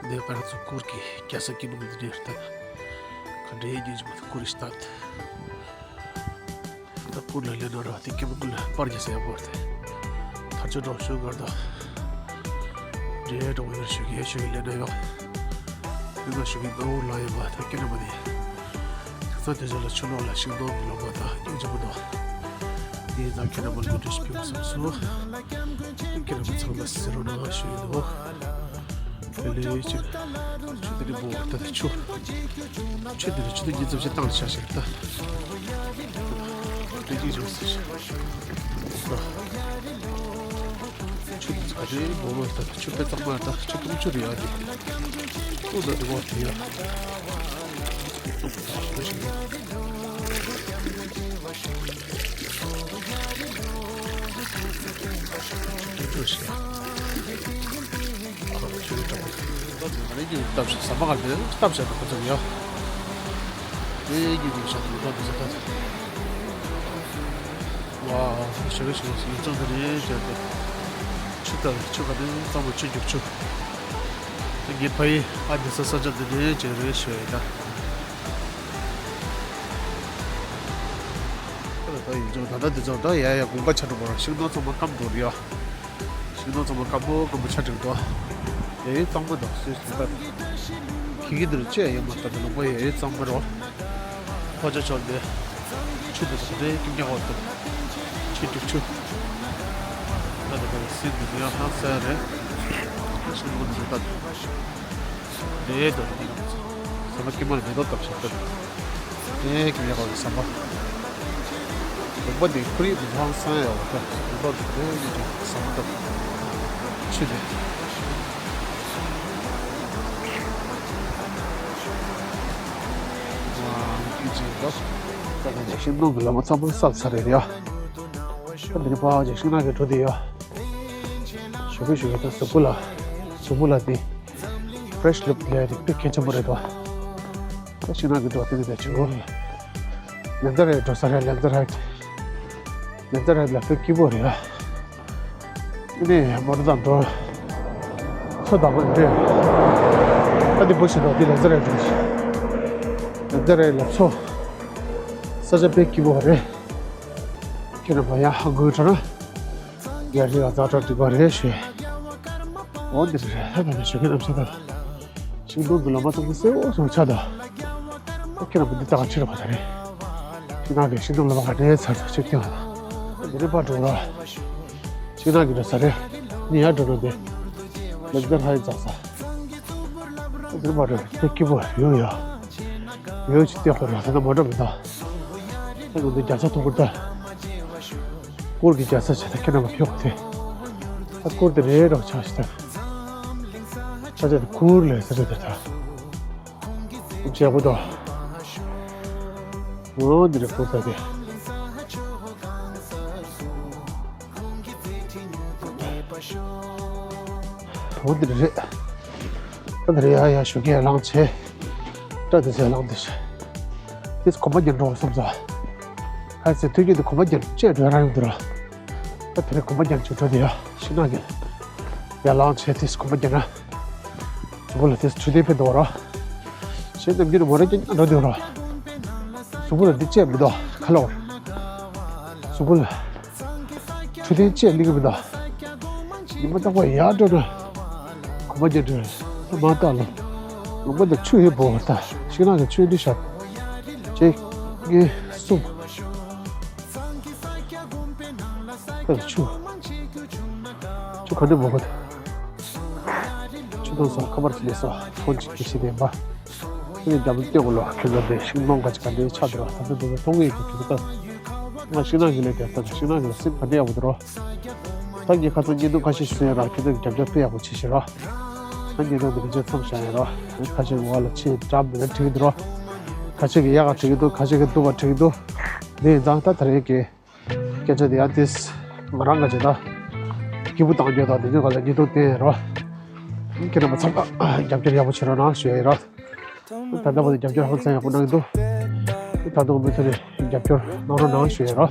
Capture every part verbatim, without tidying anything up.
ནས་ང་རང་ཚོ་གུར་གྱི་རྒྱལ་ས་སྐྱིད་སྡུག་འདི་འདྲའི་ལྟ། ག་འདྲའི་རྒྱུ་ཅི་མ་གཏོགས་གུར་ཞིག་ལྟ། ད་གུར་ལ་སླེབས་ན་ར་དེ་སྐྱིད་པོ་གུར་ལ་པར་རྒྱག་ས་ཡག་པོ་རེད། ཐར་ཆོས་འགྲོ་ཞུ་གར་དང་། འདྲེ་འགྲོ་ཡོད་ཞུ་གི་ཞུ་གི་སླེབས་ན་ཡོད། ཡིན་ན་ཞུ་གི་ནོར་ལ་ཡོད་པ་ད་སྐྱིད་ན་མ་ནི། ཚ་དེ་ཚོ་ལ་ཆུ་ལོག་ལ་ཤིང་སྡོང་གི་ལོག་པ་དང་སྙིང་རྗེ་པོ་དང་། དེ་ཡིན་ཙང་ཁྱེད་རྣམ་པ་ལ་འགྲེལ་བཤད་ཕུལ་བསམ་སོང་། ཁྱེད་རྣམ་པ་ཚང་མ་ཟེར་རོགས་གནང་ཞུ་ཡིན་འདུག་ལེ་ལེ་ཆུ། ཆུ་དེ་རིང་པོ་ད་ཆུ། ཆུ་དེ་རིང་ཆུ་དེ་ཉིན་ཙམ་ཞིག་བཏང་ཆ་ཞིག་ད། དེ་གཅིག་བྱུང་ཟེར། ཆུ་དེ་ག་དེ་མོ་མ་ད་ཆུ་དཔེ་གཙང་མ་ད་ཆུ་དུང་ཆུ་རེད་ཡ་དེ། ཏུ་ད་དེ་གོ་དེ་ཡ། ཏུ་ད་ཆུ་ཞིག་ཡ། ཆུ་ཞིག་ཡ། ཁོ་ཆུ་ལ་སྟབས་ཤིག་ཟ་མ་ག་དེ་སྟབས་ཤིག་ཁོ་ཚོ་ཡོད། དེ་གི་རིགས་ཤ་དེ་ཏོག་ཏོག་ཟ་ཏོག་ཏོག་ཝ། ཞེ་གི་ཞེ་གི་ཡིག་ཚང་དེ་རེད་ཟེར་ཏེ། ཆུ་དར་ཆུ་ག་དེ་གཙང་མ་ཆུ་རྒྱུག་ཆུ། དེ་གི་ཕ་ཡི་ཨ་དེ་ས་ས་ཆ་དེ་རེད་ཅེས་རེད་ཞུ་ཡ་ད། ད་ཡིག་ཚང་ད་ལྟ་དེ་ཚང་ད་ཡ་ཡ་དགོངས་པ་ཆ་འགྲོ་བར་ཤིང་སྡོང་ཚང་མ་སྐམ་འགྲོ་རེད་ཡ། ཤིང་སྡོང་ཚང་མ་སྐམ་པོ་སྐམ་པོ་ཆགས་འགྲིག་འདུག་དེ་གཙང་མ་དང་སོས་སུ་ད། ཁྱི་གི་འདིར་བཅད་ཡོད་མ་ལྟ་བུ་ལུང་པ་ཡོད་ཡོད་གཙང་མ་རོ། ཕོ་ཆ་ཆོག་འདི། ཆུ་འདི་ཚོ་དེ་ཀིང་ཀྱང་འོག་ཏུ། ཆུ་ཀྲིག་ཆུ། ད་ད་ད་སྲིད་འདི་ཚོ་ཡང་ཧང་སང་རེད། ཤིང་སྡོང་འདི་ཚོ་ད། རེད་དོ། ཟ་མ་ཀི་མ་ལ་མེ་ཏོག་བཏབ་ཤག་བཏབ། ཨེ་ཀི་མེ་གོ་ཟ་མ། ལུང་པ་འདི་ཁོ་རིག་མི་ཧང་སང་ཡ་བ་ད་མེ་ཏོག་རེད་ཡོད་ཀྱང་ཟ་མ་བཏབ། ཆུ་དེ། ཨ་ཀི་ཅི་ད། ད་ནི་ཤིང་སྡོང་གི་ལོ་མ་ཚང་མ་བསགས་ཚར་རེད་ཡ། ད་འདི་ནི་ཕ་ཅིག་ཤིང་ནགས་ཀྱི་གྲོ་དེ་ཡ། ཞུ་གི་ཞུ་གི་ད་གཟུགས་པོ་ལ། གཟུགས་པོ་ལ་དེ། ཕྲེ་ཤི་ལུབ་ལས་རིགས་དཔེ་གལ་ཆེན་པོ་རེད་དོ། ད་ཤིང་ནགས་ཀྱི་འགྲོ་དེ་ནི་ད་ཆུ། ལན་ཙ་རེད་འགྲོ་ས་རེད་ལན་ཙ་རེད། ལན་ཙ་རེད་ལ་དཔེ་སྐྱིད་པོ་རེད་ཨ། ཨ་ནི་མོ་ཊ་དང་འགྲོ། མཚོ་དང་པོ་འདྲེ། ད་འདི་བུ་ཞིག་དང་འདི་ལན་ཙ་རེད་འགྲོ། ལན་ཙ་རེད་ལ་མཚོ། ས་ཆ་དཔེ་སྐྱིད་པོ་རེད། ཁྱེད་རྣམ་པ་ཡང་ཧ་གོ་དྲ་ན། ཡར་རི་ལ་ཛ་དྲག་འགྲིག་པ་རེད་ཞུས། འོ་འདི་རེད་ཧ་གོ་ནས་ཞུ་མཁན་རྣམས་ཆ་ད། ཤིང་སྡོང་གི་ལོ་མ་ཚང་གི་སེར་འོ་སོང་ཆ་ད། ཨ་ཁྱེད་རྣམ་པ་འདི་ལྟ་ག་ཕྱིར་བ་ད་རེད། ཤིང་ནགས་ཀྱི་ཤིང་སྡོང་ལོ་མ་ག་འདྲའི་ཚར་ཚར་ཆེ་ཁྱོད་ལ། འདི་རེད་པ་འགྲོ་ར། ཤིང་ནགས་ཀྱི་འགྲོ་ས་རེད། ནི་ཡར་འགྲོ་ནོ་འདི། ལེགས་ཟེར་ཧ་ཡི་འཛག་ས། འདི་རེད་པ་འགྲོ་དེ་སྐྱིད་པོ་ཡོད་ཡ། ཡོད་ཅི་སྟེ་ཧོ་ར་ད་ན་མ་འགྲོ་མི་ད། ད་ནི་འདི་རྒྱ་ཚ་ཐུག་གི་ད། སྐོར་གྱི་རྒྱལ་ས་བྱས་ད་ཁྱེད་རྣམ་པ་ཕེབས་དེ། ད་སྐོར་དེ་རེད་རོགས་ཆགས་ཤི་ད། ས་ཆ་དེ་ཁུར་ལས་ས་ཆ་དེ་ད། ཁུར་བྱས་པོ་ད། འོ་འདི་རེད་སྐོར་ས་དེ། འོ་འདི་རེད། ད་འདི་རེད་ཡ་ཡ་ཞོགས་ཀས་ལངས་བྱས། སྐྲ་དེ་ཚོ་ལངས་དེ་ཤི། དེས་གོམ་པ་རྒྱབ་འགྲོ་བསམ་ཚོ། ཁ་ཚེ་ཐུགས་རྒྱུད་དུ་གོམ་པ་རྒྱབ་བཅད་འགྲོ་རང་ཡོང་དུ་ར། ད་དེ་རིང་གོམ་པ་རྒྱབ་བཅད་འགྲོ་དེ་ཡ་ཤི་ན་གི། ཡར་ལངས་བྱས་དེས་གོམ་པ་རྒྱབ་ན། གཟུགས་པོ་ལ་དེས་ཆུ་དེ་ཕན་འདུག་ར། ཞེས་ནམ་རྒྱུན་མོ་ར་ཀྱང་འགྲོ་དུས་ར། གཟུགས་པོ་ལ་འདི་བཅད་མི་འདུག་ཁ་ལོ། གཟུགས་པོ་ལ། ཆུ་དེ་བཅད་ལིག་མི་འདུག་ཉི་མ་རྟག་པར་ཡར་འགྲོ་ན། གོམ་པ་རྒྱབ་འགྲོ་ན་མ་བལྟ་ལོ། ལུང་པ་འདི་ཆུ་ཡོད་པོ་ད་ཤིང་ནགས་ཀྱི་ཆུ་འདི་ཤར། གཅིག་གཉིས། གསུམ། ད་ཆུ། ཆུ་ག་འདྲ་མོ་གོ་ད། ཆུ་དང་ས་ཁ་པར་གྱི་ལས་ས་ཕོན་ཅིག་གི་ཤི་དེ་འབའ། ཁྱེད་རྒྱབ་ལྟེ་གོ་ལོ་ཁྱེད་ཚོ་དེ་ཤིང་སྡོང་ག་ཅི་ག་དེ་ཆགས་འདུག་ད་ལྟ་དེ་ཚོ་མཐོང་ངེས་ཀྱི་ཁྱེད་ཚོ་ད། ང་ཤིང་ནགས་ཀྱི་ལས་དེ་ད་ཤིང་ནགས་ཀྱི་སེམས་ག་འདྲ་ཡག་པོ་འདུག་རོ། ད་ངས་ཁ་སང་བརྙན་ཐུང་ཁ་ཤས་ཤིག་བཟོས་ཡོད་ར། ཁྱེད་ཚོ་གི་རྒྱབ་སྐྱོར་དཔེ་ཡག་པོ་བྱེད་ཤེས་རོ། ད་བརྙན་ཐུང་འདི་ག་ཚོད་མཚམས་བཞག་ཡོད་རོ། ཁ་ཤས་ཀྱི་འོག་ལ་ཆེས་འདྲ་མི་འདྲ་བྲིས་ཀྱི་འདུག་རོ། ཁ་ཤས་ཀྱི་ཡག་ག་བྲིས་ཀྱི་འདུག་ཁ་ཤས་ཀྱི་སྡུག་པ་བྲིས་ཀྱི་འདུག་འདི་ཡིན་ཙང་ད་ད་རེས་ཀྱི་སྐད་ཆ་འདི་ཡང་ཏིས་ང་རང་ག་ཅི་ད་སྐྱིད་པོ་བཏང་རྒྱུ་དང་འདི་ཚོ་ག་ལ་བརྙན་ཐུང་བསྟན་ཡོད་རོ། ཁྱེད་རྣམ་པ་ཚང་མ་རྒྱབ་སྐྱོར་ཡག་པོ་བྱེད་རོགས་གནང་ཞུ་ཡ་ཡིན་རོ། ད་ལྟ་བར་དུ་རྒྱབ་སྐྱོར་ཧང་སང་ཡག་པོ་གནང་གི་འདུག་ད་དུང་མུ་མཐུད་ནས་རྒྱབ་སྐྱོར་གནང་རོགས་གནང་ཞུ་ཡ་རོ།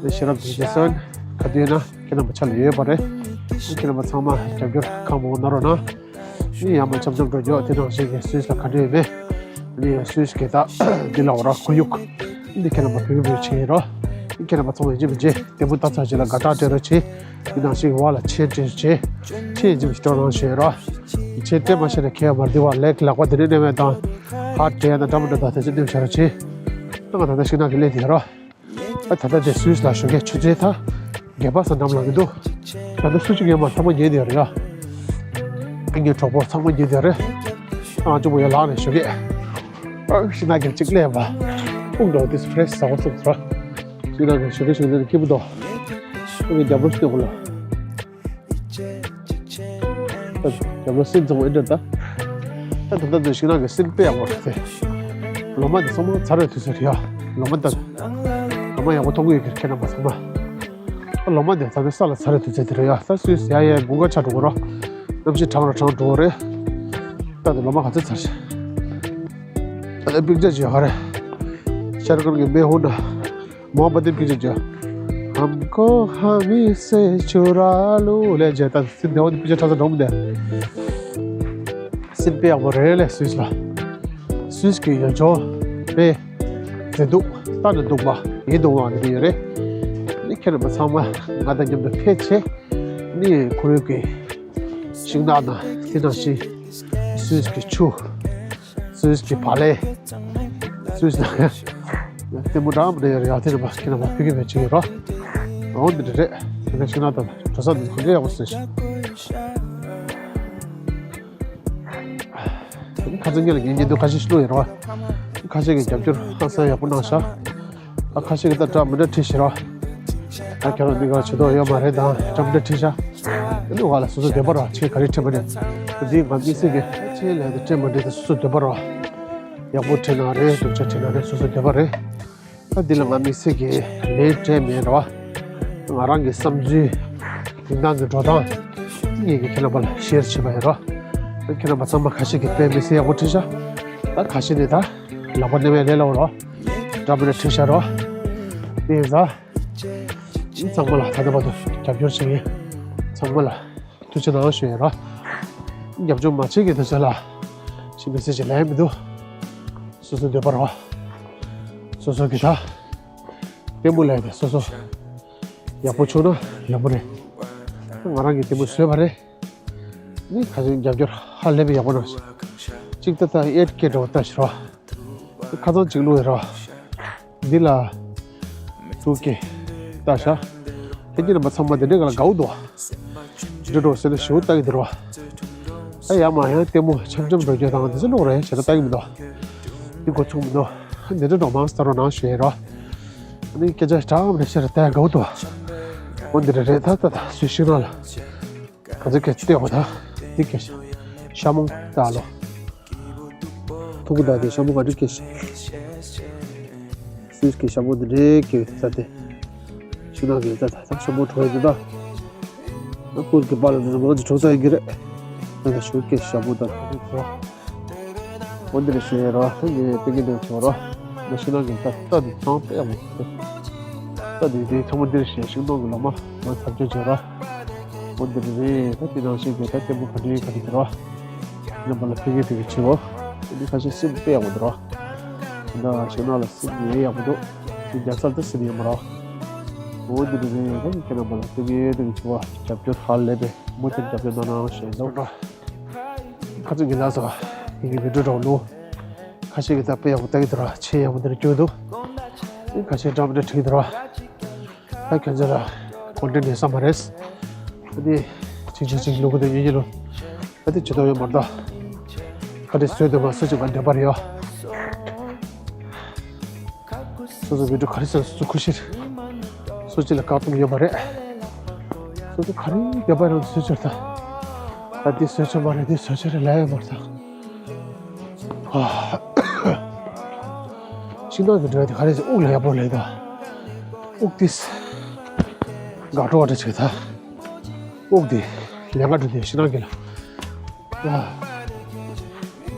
ཤེས་རབ་ཀྱི་རྒྱལ་སོན་ག་དུས་ཡིན་ན་ཁྱེད་རྣམ་པ་ཆ་ལ་ཡོད་པ་རེད། ཁྱེད་རྣམ་པ་ཚང་མ་རྒྱབ་སྐྱོར་གང་མང་པོ་གནང་རོགས་གནང་། ཡང་མ་འཆམ་འཆམ་འགྲོ་རྒྱུ་དེ་ནང་བཞིན་གྱི་སུད་སི་ལ་ག་འདྲ་ཡོད་མེད། ཨ་ནི་སུད་སི་གི་ད་འདི་ལ་འོ་ར་ཁོར་ཡུག་འདི་ཁྱེད་རྣམ་པ་ཕུལ་གི་ཕུལ་བྱེད་ཡིན་རོ། ཁྱེད་རྣམ་པ་ཚང་མ་ཡིན་གཅིག་མིན་གཅིག་ལྟད་མོ་ལྟ་ཚར་རྗེས་ལ་དགའ་རྟགས་སྤྲད་རོགས་བྱེད། འདི་ནང་བཞིན་གྱི་བར་ལ་ཆེན་སྤྲད་རོགས་བྱེད། ཆེན་ཡིན་གཅིག་མིན་གཅིག་སྤྲོད་རོགས་བྱེད་རོ། ཆེན་སྤྲད་མ་ཤེས་ན་ཁྱེད་མར་འདི་བ་ལེག་ལག་པ་འདི་ནས་མནན་པ་དང་ཧར་སྤྲད་ཡ་དང་འདྲ་མི་འདྲ་དང་དེ་ཚོ་མནན་བྱ་རོགས་བྱེད། ད་ང་ད་ལྟ་ཤིང་ནགས་ཀྱི་གླེ་དེ་ཡིན་རོ། ཨ་ད་ལྟ་དེ་སུད་སི་ལ་ཞོགས་ཀས་ཆུ་ཚོད་ད་བརྒྱད་པ་ཙམ་འགྲམ་ལངས་ཀྱི་འདུག་ད་ལྟ་སུད་སི་ངས་མ་ཚང་མ་ཉལ་བསྡད་ཡོད་རེད་ཡ། ཨ་ངའི་གྲོགས་པོ་ཚང་མ་ཉལ་བསྡད་ཡོད་རེད། ཨ་གཅུང་པོ་ཡར་ལངས་ནས་ཞོགས་ཀས། ཨ་ཤིང་ནགས་ཀྱི་གཅིག་སླེབས་པ། དཔུང་འགྲོ་དུས་ཕྲེ་ཤི་ཟ་བ་ཚུགས་ཚོར། ཤིང་ནགས་ཀྱི་ཞོགས་ཀས་ཞོགས་ཀས་སྐྱིད་པོ་འདུག་ཨ་ངའི་རྒྱབ་ལོགས་སྟོན་གོ་ལ། རྒྱབ་ལོགས་སེམས་ཚང་མ་ཨེ་འདྲ་ད། ད་ད་ལྟ་ཚོའི་ཤིང་ནགས་ཀྱི་སེམས་དཔེ་ཡག་པོ་རེད་དེ། ལོ་མ་དེ་ཚང་མ་ཚ་རེད་དུས་ཚོད་རེད་ཡ། ལོ་མ་ད། ལོ་མ་ཡག་པོ་མཐོང་གི་ཡོད་ཀྱི་ཁྱེད་རྣམ་པ་ཚང་མ། ད་ལོ་མ་དེ་ད་ལྟ་ས་ལ་ཚ་རེད་དུས་ཚོད་དེ་རེད་ཡ། ད་སུད་སི་ཡ་ཡ་དགུན་ཁ་ཆགས་འགྲོ་གི་རོ། གནམ་གཤིས་གྲང་རུ་གྲང་འགྲོ་གི་རེད། ད་དེ་ལོ་མ་ག་ཚོད་ཚར་ཤག་ད་ལྟ་པིག་ཅར་ཅིག་ཡོད་རེད། ཤར་ཁང་གི་མེ་ཧུ་ན། མོ་པ་དེ་པིག་ཅར་ཅིག་ཧམ་ཁོ་ཧ་མི་སེ་ཆུ་ར་ལུ་ལས་བྱས་ད་སིན་དེ་བ་དེ་པིག་ཅར་ཁྲ་ས་འགྲོ་མི་འདུག་སིན་དཔེ་ཡག་པོ་རེད་ལས་སུད་སི་ལ། སུད་སི་གི་ཡུལ་ལྗོངས་དཔེ་མཛེས་སྡུག་ལྟ་ན་སྡུག་པ་ཡིད་དུ་འོང་བ་འདི་ཡོད་རེད། ནི་ཁྱེད་རྣམ་པ་ཚང་མ་ང་དང་མཉམ་དུ་ཕེབས་བྱས་ནི་ཁོར་ཡུག་གི་ཤིང་ནགས་དང་དེ་ནང་བཞིན་སུད་སི་གི་ཆུ། སུད་སི་གི་བག་ལེབ། སུད་སི་ནང་ལྟད་མོ་འདྲ་མི་འདྲ་ཡོད་རེད་ཡ། དེ་རྣམ་པ་ཁྱེད་རྣམ་པ་ཕ་གི་བས་བྱེད་ཀྱི་རོགས། འོ་འདི་འདྲ་རེད། དེ་ནས་ཤིང་ནགས་དང་གྲོ་ས་འདི་ག་འདྲ་ཡག་པོ་བཟོས་ཤག་ཁ་སང་ཉིན་ལ་ངས་ཉིན་དུ་ཁ་ཤས་ཤིག་བླུགས་ཡོད་རེད་བ། ཁ་ཤས་ཀྱི་རྒྱབ་སྐྱོར་ཧ་ཅང་ཡག་པོ་གནང་ཤག་ཨ་ཁ་ཤས་ཀྱིས་ད་འདྲ་མི་འདྲ་བྲིས་ཤག་ར། ཨ་ཁྱོད་རང་འདི་ག་བྱེད་དོ་ཡོད་མ་རེད་དང་འདྲ་མི་འདྲ་བྲིས་ཤག་ཨ་ནི་བ་ལ་སོ་སོ་འདོད་པ་ར་ཆེ་ག་རེ་བྲིས་མ་རེད། འདི་ང་དམིགས་བསལ་གྱི་ཆེ་ལས་དེ་བྲིས་མ་རེད་དེ་སོ་སོ་འདོད་པ་ར། ཡག་པོ་བྲིས་ན་རེད་སྡུག་ཅག་བྲིས་ན་རེད་སོ་སོ་འདོད་པ་རེད། ད་འདི་ལ་ང་དམིགས་བསལ་གྱི་ལན་སྤྲད་མེད་ར། ང་རང་གི་བསམ་ཚུལ། དེང་སང་གི་འགྲོ་སྟངས། ངེད་ཀྱི་ཁྱེད་རྣམ་པ་ལ་ཤེར་བྱེད་པ་ཡིན་ར། ཁྱེད་རྣམ་པ་ཚང་མ་ཁ་ཤས་ཀྱིས་དཔེ་མི་སྲིད་ཡག་པོ་བྲིས་ཤག་ད་ཁ་ཤས་ནི་ད་ལག་པ་མནན་པའི་ལས་སླ་བོ་ར། འདྲ་མི་འདྲ་བྲིས་ཤག་ར། དེ་ཡིན་ཙང་། ཚང་མ་ལ་ད་ལྟ་བར་དུ་རྒྱབ་སྐྱོར་བྱེད་མཁན་ཚང་མ་ལ་ཐུགས་རྗེ་གནང་ཞུ་ཡིན་ར། རྒྱབ་སྐྱོར་མ་བྱེད་མཁན་དེ་ཚོ་ལ་ཞེ་མི་སྲིད་ཅིག་ལན་མི་འདུག་སོ་སོའི་འདོད་པ་ར། སོ་སོ་གི་ད། ལྟད་མོ་ལས་དེ་སོ་སོ་ཡག་པོ་བྱུང་ན་ཡག་པོ་རེད། ང་རང་གིས་ལྟད་མོ་བཟོས་པ་རེད། ནི་ཁ་ཤས་རྒྱབ་སྐྱོར་ཧ་ལས་པའི་ཡག་པོ་གནང་ཤག་གཅིག་ད་ལྟ་ཨེ་ཊི་ཀེ་འདྲ་བོ་ལྟ་ཞིག་ར། ཁ་སང་གཅིག་བླུགས་ཡོད་ར། འདི་ལ་ཊུ་ཀེ་ལྟ་ཤག་ད་ཁྱེད་རྣམ་པ་ཚང་མ་དེ་འདྲའི་སྒང་ལ་དགའ་བོ་འདུག་འདི་འདྲ་འགྲོ་ཟེར་ན་ཞེ་པོ་ལྟ་གི་འདུག་ར། ད་ཡང་མ་ཡང་ལྟད་མོ་འཆམ་འཆམ་འགྲོ་རྒྱུ་དང་དེ་ཚོ་ལོག་རེད་བྱས་ན་ལྟ་གི་མི་འདུག་འདི་འགོ་ཚུགས་མི་འདུག་འདི་འདྲ་འགྲོ་མང་ཙམ་ལྟ་རོགས་གནང་ཞུ་ཡིན་ར། ཨ་ནི་སྐད་ཆ་གྲངས་མི་འདྲ་བཤད་ར་ལྟ་ཡང་དགའ་བོ་འདུག་འོ་འདི་འདྲ་རེད་ད་ད་ད་སུད་སི་ནང་ལ། ག་ཚོད་སྐད་ཆ་བལྟས་འོ་ད། འདི་སྐད་ཆ། ཤ་མོང་ལྟ་ལོ། ཐུག་པ་ད་དེ་ཤ་མོང་ག་འདྲ་སྐད་ཆ། སུད་སི་གི་ཤ་མོང་འདི་འདྲའི་སྐད་ཡོད་ད་དེ། ཤིང་ནགས་ཀྱི་ད་ད་ད་ཤ་མོང་གྲོགས་ཡོད་འདི་ད། ཨ་ཁུར་གི་པཱ་ལགས་འདི་ཚོ་མང་ཆེ་གྲོགས་ཚ་ཡིན་གྱི་རེད། ད་ད་ཤུ་སྐད་ཤ་མོང་ད་ད་ད་ད། འོ་འདི་རེད་ཞུ་ཡས་ར་ད་ངས་དཔེ་ངན་འདོད་ཆོག་ར། ང་ཤིང་ནགས་ཀྱི་ད་ལྟ་འདི་ཚང་དཔེ་ཡག་པོ་འདུག་ལྟ་འདི་དེ་ཚང་མ་འདིར་བཞེས་ཤིང་ནགས་ཀྱི་ལོ་མ་ང་ཚབ་སྐྱོར་བྱེད་ར། འོ་འདི་རེད་ད་དེ་ནང་བཞིན་གྱི་ད་ལྟད་མོ་ག་འདྲའི་ག་འདྲ་འདི་ར། རྣམ་པ་ལ་ཕན་ངེས་ཕན་གྱི་བྱེད་འོ། འདི་ཁ་ཤས་སེམས་དཔེ་ཡག་པོ་འདུག་ར། ད་ཤིང་ནགས་ལ་སེམས་ངའི་ཡག་པོ་འདུག་འདི་རྒྱ་ཚ་ད་སེམས་ཡག་པོ་ར། འོ་འདི་རེད་ད་ཁྱེད་རྣམ་པ་ལ་ཕན་ངེས་ཕན་གྱི་བྱེད་པ་རྒྱབ་སྐྱོར་ཧ་ལས་པའི་མུ་མཐུད་རྒྱབ་སྐྱོར་གནང་གནང་ཞེས་འདུག་ར། ཁ་ཚིག་གི་ལ་སོ། ཡིན་གྱི་མི་འགྲོ་འགྲོ་ལུ། ཁ་ཤས་ཀྱི་ད་དཔེ་ཡག་པོ་ལྟ་གི་འདུག་ར་ཆེས་ཡག་པོ་འདིར་སྐྱོན་འདུག་ཁ་ཤས་འདྲ་མི་འདྲ་བྲིས་འདུག་ར། ད་ཁྱོད་ཚོ་ལ་ཀོན་ཊེན་ཊི་ཡོད་ས་མ་རེད། ཨ་ནི་ཅིག་ཅིག་ཅིག་ལུ་གུ་དང་ཉེ་ཉེ་ལུ། ད་དེ་ཇུས་གཏོགས་ཡོད་མ་རེད་ད། ཁ་དེ་བཟོས་འདུག་མ་བཟོས་ཅིག་མ་འདོད་པ་རེད་ཡ། སོ་སོ་བི་ཌིའོ་ག་རེ་བཟོས་སོ་སོ་ཁུ་ཤེར། སོ་སོ་ལ་བཀག་སྡོམ་ཡོད་མ་རེད། སོ་སོ་ག་རེ་འདོད་པ་རང་བཟོས་ཆོག་ད། ད་འདི་བཟོས་ཆོག་མ་རེད་འདི་བཟོས་ཆོག་རེད་ལབ་ཡོད་མ་རེད་ད། ཤིང་ནགས་ཀྱི་འགྲོས་དེ་ག་རེ་ཟེར་དབུགས་ལ་ཡག་པོ་ལས་ད། དབུགས་ཏིས། དགའ་སྤྲོ་བ་འདྲ་བྱེད་ད། དབུགས་དེ་ལས་ཀ་འགྲོ་དུས་ཤིང་ནགས་ཀྱི་ལ། ཡ།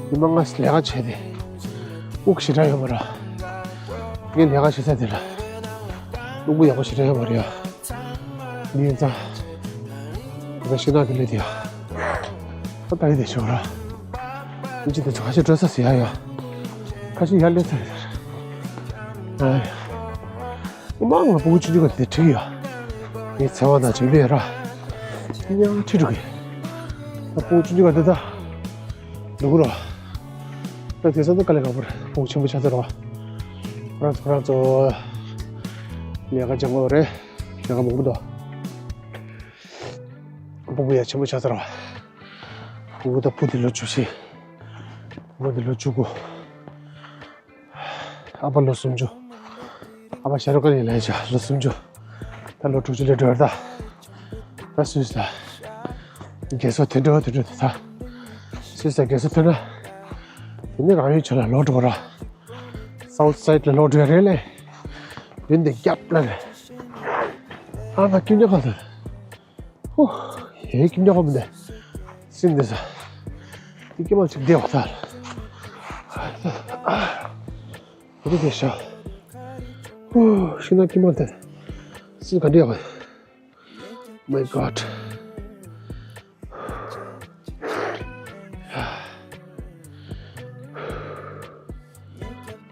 ཉི་མ་ལྔ་ལས་ཀ་བྱས་ཏེ། དབུགས་ཞེ་དྲག་ཡོད་མ་རེད། ངས་ལས་ཀ་བྱེད་ས་དེ་ལ། རླུང་བུ་ཡག་པོ་ཞེ་དྲག་ཡོད་མ་རེད་ཡ། འདི་ཡིན་ཙང་། ད་ཤིང་ནགས་ཀྱི་ལས་དེ་ཡ། ད་ད་ཡི་དེ་ཆོག་ར། ཨིན་ཇི་དེ་ཆོག་ཁ་ཤས་སྤྲོད་ས་ཟེར་ཡ་ཡ། ཁ་ཤས་ཡར་སླེབས་ཚར་རེད། ཨ་ཡ། མང་ང་སྤུ་གུ་ཆུང་ཆུང་ག་དེ་ཁྲིད་ཡ། ངའི་ཚེ་དབང་དང་བྱེད་པའི་ར། ཉང་ཁྲིད་འགྲོ་གི། ད་སྤུ་གུ་ཆུང་ཆུང་ག་དེ་ད། འགྲོ་གི་ར། ད་དེ་ཚོ་ད་དཀའ་ལས་ཁག་པོ་རེད། སྤུ་གུ་ཆེན་པོ་ཆགས་ཚར་བ། ཁོ་རང་ཚོ་ཁོ་རང་ཚོ། ལས་ཀ་སྦྱང་དགོས་རེད། ལས་ཀ་མང་པོ་འདུག་སྤུ་གུ་ཡ་ཆེན་པོ་ཆགས་ཚར་བ། སྤུ་གུ་ད་བུ་དེ་ལོ་བཅུ་བཞི། བུ་དེ་ལོ་བཅུ་དགུ། ཨ་ཕ་ལོ་སུམ་ཅུ། ཨ་ཕ་ཤ་རུ་ཀ་ནི་ལན་ཆ་ལོ་སུམ་ཅུ། ད་ལོ་དྲུག་ཅུ་ལས་འགྲོ་ད། ད་སུས་ད། རྒས་སོ་དེ་འགྲོ་དེ་འགྲོ་དེ་ད། སུས་ད་རྒས་སོ་ཐོན་ན། དེ་ནི་རང་ཡུལ་ཆ་ལ་ལོག་འགྲོ་ར། སའུ་ཐི་སའི་ཌི་ལ་ལོག་འགྲོ་ཡ་རེད་ལེ། ཡུན་དེ་རྒྱབ་ལ་རེད། ཨ་ཕ་ཀུན་ཀྱང་ག་ད། ཧུ། ཧེ་ཀུན་ཀྱང་ག་མི་འདི། སིན་དེ་ས། དེ་ཀི་མ་ཅིག་བདེ་བ་ད། ཨ་རེ་དེ་ཤ། ཧུ། ཤི་ན་ཀི་མ་དེ། སིན་ག་འདྲ་བ། My God.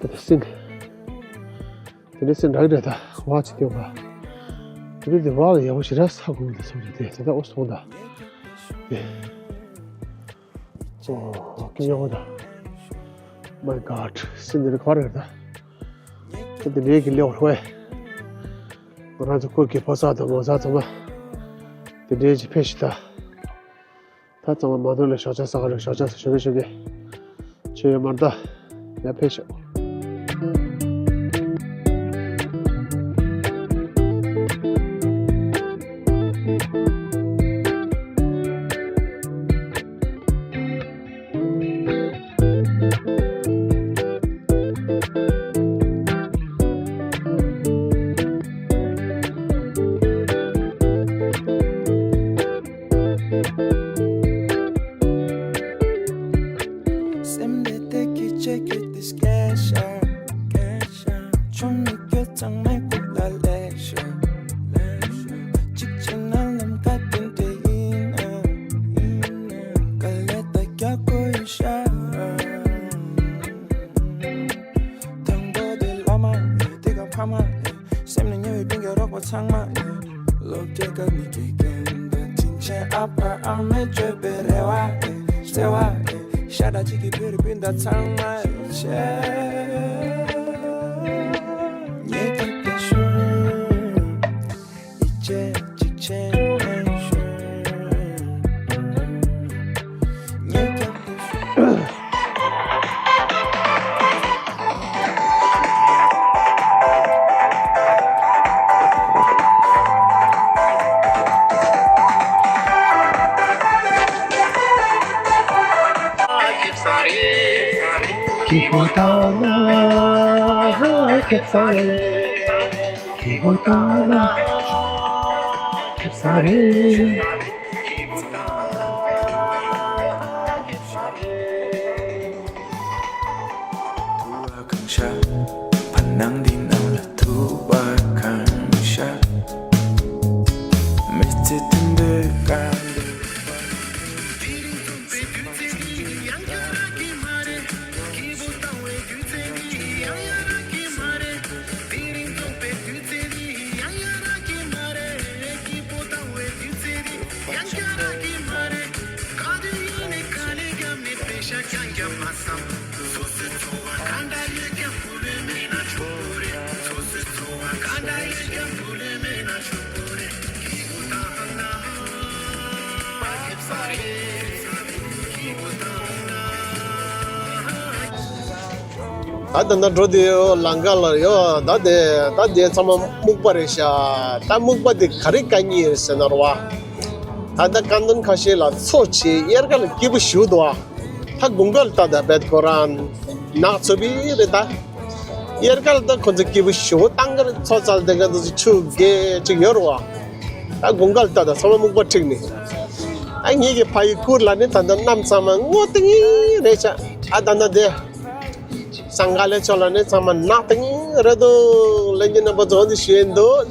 དེ་འདྲ་སིན། དེ་འདྲ་སིན་རག་འདྲ་ད་བ་ཅི་སྟེ་བ། དེ་འདྲ་དེ་བ་ལ་ཡག་པོ་ཞེ་དྲག་ས་གོ་མི་འདུག་བསམ་གྱི་དེ་དེ་ད་ཨོ་སོང་ད། དེ། ཨོ་ཀི་ཡོང་ད། My God. སིན་དེ་འདྲ་ག་རེ་རེད་ད། དེ་འདྲའི་གི་ལེའུ་ཧོས། ང་རང་ཚོ་ཁུར་གྱི་ཕོ་གསར་དང་ངོ་མཚར་ཚང་མ། དེ་འདྲའི་ཅི་ཕེབས་ཤིག་ད། ད་ཚང་མ་མ་འདོད་ལ་ཞོགས་ཇ་ཟ་ག་རེ་ཞོགས་ཇ་ཟ་ཞོགས་ཀས་ཞོགས་ཀས། ཆོས་ཡོད་མར་ད། ཡ་ཕེབས་ཤོག་སེམས་དེ་དེ་ཁྱི་ཆེ་ཁྱི་དེ་སྐད་ཤར། ཆུང་མི་སྐྱོ་ཚང་མའི་ཁུག་ལ་ལས་ཤར། གཅིག་བྱས་ན་ལམ་ཁ་དེ་འདྲ་ཡིན་ན། དཀའ་ལས་ད་རྒྱག་དགོས་ཡོད་ཤག་དང་པོ་དེ་བླ་མ་ཡིན། དེ་ག་ཕ་མ་ཡིན། སེམས་ནས་ཉེ་བའི་སྤུན་ཀྱག་རོགས་པ་ཚང་མ་ཡིན། སློབ་གྲྭའི་སྐབས་ནས་དགེ་རྒན་དང་དྲིན་ཆེན་ཨ་ཕ་ཨ་མས་བཅོལ་བའི་རེ་བ་ཡིན། བརྩེ་བ་ཡིན། ཤ་ཁྲག་གཅིག་གི་བོད་རིགས་སྤུན་ཟླ་ཚང་མ་ཡིན། ཆེ། ཉེ་དུ་དེ་ཤུ། ཡིད་ཆེས་གཅིག་བྱས་ནས་ཤོད། ཉེ་དུ་དེ་ཤུ། སྐྱིད་པོ་བཏང་ན་ཁེ་ས་རེད། སྐྱིད་པོ་བཏང་ན་ཁེ་ས་རེད། ཐུ་བ་གང་ཤ། བར་སྣང་འདི་ནང་ལ་ཐུ་བ་གང་ཤ། མི་ཚེ་དུམ་བུ་གང་། ད་ད་ནི་འགྲོ་དུས་ལམ་ཁ་ལ་ཡོད། ད་དེ་ད་དེ་ཚང་མ་སྨུག་པ་རེད་ཤག་ད་སྨུག་པ་དེ་ག་རེ་བཀའ་ཉེས་ཡོད་ཟེར་ན་རེད་བ། ད་ལྟ་ཀ་འདོན་ཁ་ཤས་ལ་མཚོ་ཆེ། དབྱར་ཁ་ལ་སྐྱིད་པོ་ཞེ་པོ་འདུག་བ། ད་དགུན་ཁ་ལ་ད་ད་བེད་ཁོ་རང་ནག་ཚོ་བི་རེད་ད། དབྱར་ཁ་ལ་ད་ཁོ་ཚོ་སྐྱིད་པོ་ཞེ་པོ་བཏང་གི་རེད། མཚོ་རྩལ་དེ་ག་ཚོ་ཆུ་རྒྱས་ཅིག་ཡོད་རེད་བ། ད་དགུན་ཁ་ལ་ད་ད་ཚང་མ་སྨུག་པ་འཁྲིགས་ནས། ཨ་ངེད་ཀྱི་ཕ་ཡུལ་ཁུལ་ལ་ནི་ད་ལྟ་གནམ་ཚང་མ་སྔོ་ཐིང་རེད་ཤག་ཨ་ད་ལྟ་དེ། སང་ག་ལེ་ཕྱོགས་ལ་ནི་ཚང་མ་ནག་ཐིང་རེད་འདུག་ལྷན་རྒྱས་རྣམ་པ་ཚོ་འདི་ཞུ་ཡིན་འདུག་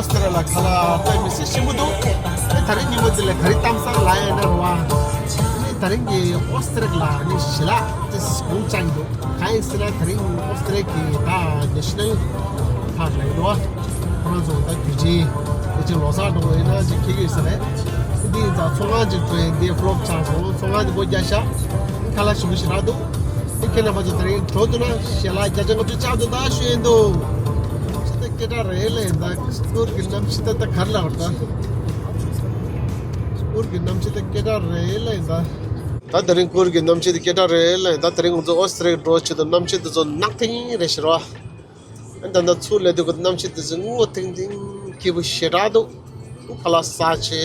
ཨོ་སི་ཏྲེ་ལ་ཁ་ལག་སྟོན་མི་སེ་ཤེས་མི་འདུག་ཨེ་ད་རིང་ཉིན་མོ་འདི་ལ་ག་རེ་གཏམ་བཟང་ལ་ཡ་ན་ར་བ། ཨེ་ད་རིང་གི་ཨོ་སི་ཏྲེ་ལ་ནི་ཞི་ལ་དེ་སྒོང་ཅང་འདུག་གང་ཡིན་ཟེར་ན་ད་རིང་ཨོ་སི་ཏྲེ་ལ་གི་ད་ནེ་ཤ་ནལ་པཱརཀ་ལ་ཡོད་དོ། ཁོ་རང་ཚོ་ད་རྒྱུ་ཆེན་དེ་ཅིག་ལོ་གསར་འགྲོ་ཡིན་ན་ཅིག་ཁྱེར་གི་ཡོད་ས་རེད། འདི་ཡིན་ཙང་ཚོང་ཁང་ཅིག་འགྲོ་ཡིན་འདི་ཕོ་ལོབ་ཆགས་སོང་། ཚོང་ཁང་འདི་སྒོ་རྒྱག་ཤག་ཁ་ལག་ཞིམ་པོ་ཞེ་དྲག་འདུག་འདི་ཁྱེད་རྣམ་པ་ཚོ་ད་རིང་འགྲོ་འདུག་ན་ཞལ་ལག་བརྒྱ་ཆ་ལྔ་བཅུ་ཆགས་འདུག་ད་ཞུ་ཡིན་འདུག་ཅི་ད་སྐད་གྲགས་རེད་ལེ་ད། གུར་གྱི་གནམ་གཤིས་ད་ད་གར་ལ་བར་ད། གུར་གྱི་གནམ་གཤིས་ད་སྐད་གྲགས་རེད་ལེ་ད། ད་དེ་རིང་གུར་གྱི་གནམ་གཤིས་ད་སྐད་གྲགས་རེད་ལེ་ད། དེ་རིང་ང་ཚོ་ཨོ་སི་ཏྲེ་ལ་འགྲོ་ཆེད་དུ་གནམ་གཤིས་དེ་ཚོ་ནག་ཐིང་རེད་ཤི་རོ། ཨ་ད་ད་ཚུར་སླེབས་དུས་ཀྱི་གནམ་གཤིས་དེ་ཚོ་སྔོ་ཐིང་ཐིང་སྐྱིད་པོ་ཞེ་དྲག་འདུག་ཁ་ལག་ཟ་ཆེ།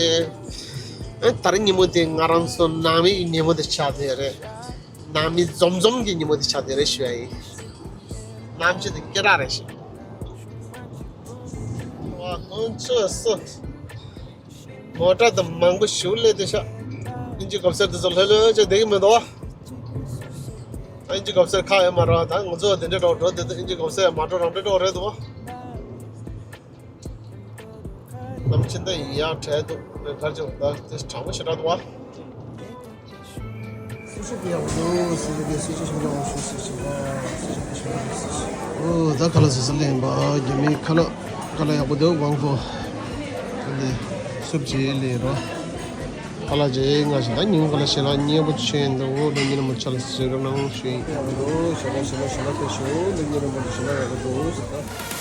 ཨ་ད་རིང་ཉིན་མོ་དེ་ང་རང་ཚོ་ནང་མི་ཉིན་མོ་དེ་ཆགས་བསྡད་རེད། ནང་མི་འཛོམས་འཛོམས་ཀྱི་ཉིན་མོ་དེ་ཆགས་བསྡད་རེད་ཞུ་ཡ་ཡིན། གནམ་གཤིས་དེ་སྐད་གྲགས་རེད་ཤི། ཨ་ཁོང་ཚོས་སོ། མོ་ཊ་དང་མང་པོ་ཞིག་སླེབས་བསྡད་ཤག་ཨིན་ཇི་སྒོ་སེར་དེ་ཚོ་ལྷོད་ལྷོད་བྱས་བསྡད་ཀྱི་མི་འདུག་བ། ཨིན་ཇི་སྒོ་སེར་ཁག་ཡོད་མ་རེད་བ། ད་ང་ཚོ་དེ་འདྲའི་འགྲོ་འགྲོ་དེ་ཚོ་ཨིན་ཇི་སྒོ་སེར་མ་འགྲོ་རང་འགྲོ་འགྲོ་རེད་འདུག་བ། གནམ་གཤིས་འདི་ཡག་དྲགས་འདུག་བས་གར་ཅིག་ད་དེ་གྲང་མོ་ཞེ་དྲག་འདུག་བ། སུ་ཞིག་གི་ཡག་པོ་འདུག་སུ་ཞིག་གི་སུ་ཞིག་ཞིག་ཡག་པོ་ཞུ་སུ་ཞིག་ཨོ་ད་ཁ་ལག་ཟ་ས་ལེན་པ་རྒྱ་མིའི་ཁ་ལག་ཁ་ལག་ཡག་པོ་འདུག་ཝང་ཧྥོ། ཨ་ནི་སུབ་ཅིག་ལེན་རོ། ཁ་ལག་ཅིག་ང་ཞིག་ད་ཉིན་ག་ལ་ཞེ་ལག་མཉེས་པོ་ཆེ་འདུག་ལོ་ཉིན་མོ་ཆ་ལ་ཟེར་གནང་ཞུ་ཡིན། ཡག་པོ་འདུག་ཞེ་ལག་ཞེ་ལག་ཞེ་ལག་ཕེབས་ཤོག་ལོ་ཉིན་མོ་ཞེ་ལག་ཡག་པོ་འདུག